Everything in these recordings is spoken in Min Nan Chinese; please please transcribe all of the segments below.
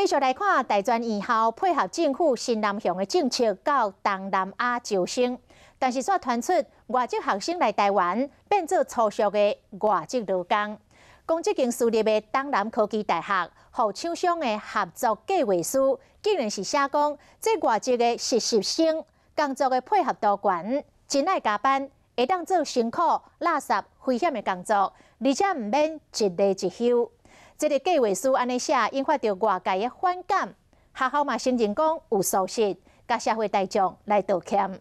繼續來看大專院校配合政府新南向的政策，到東南亞招生，但是煞傳出外籍學生來台灣變做粗俗的外籍勞工。講這間私立的東南科技大學，予廠商的合作計劃書，竟然是寫講這外籍的實習生工作的配合度懸，真愛加班，會當做辛苦、垃圾、危險的工作，而且毋免一例一休。這个計劃書按呢寫，引發著外界的反感。學校嘛承認講有疏失，共社會大眾來道歉。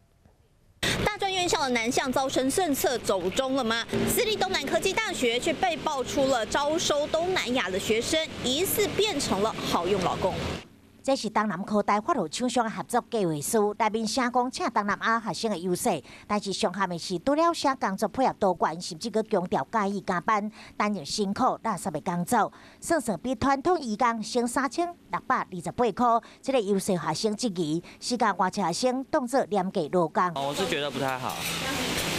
大專院校的南向招生政策走鐘了嗎？私立東南科技大學卻被爆出了招收東南亞的學生，疑似變成了好用勞工。這是東南科大發予廠商合作計劃書，內面寫講請東南亞學生的優勢，但是上下面是除了寫工作配合度懸，甚至閣強調佮意加班，擔任辛苦垃圾的工作，算算比傳統移工省3628塊，這个優勢學生質疑，是共外籍學生當做廉價勞工。我是覺得不太好，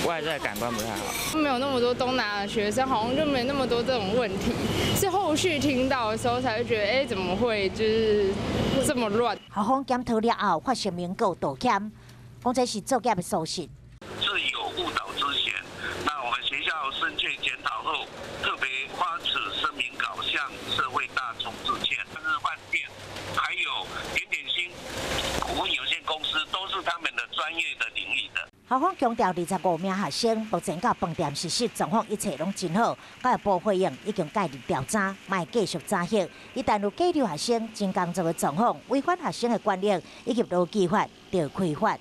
外在感官不太好。沒有那麼多東南亞學生，好像就沒那麼多這種問題。是後續聽到的時候才會覺得，哎，怎麼會就是這麼亂？校方檢討了後，發聲明告道歉，講這是作業的疏失，是有誤導之嫌。那我們學校深切檢討後，特別發此聲明稿向社會大眾致歉。日飯店，還有點點心股份有限公司，都是他們的專業的領域的。校方強調，25名學生目前到飯店實習狀況一切攏真好。教育部回應已經介入調查，嘛會繼續查核。一旦有假留學生真工作的狀況，違反學生的權益以及勞基法，就會開罰。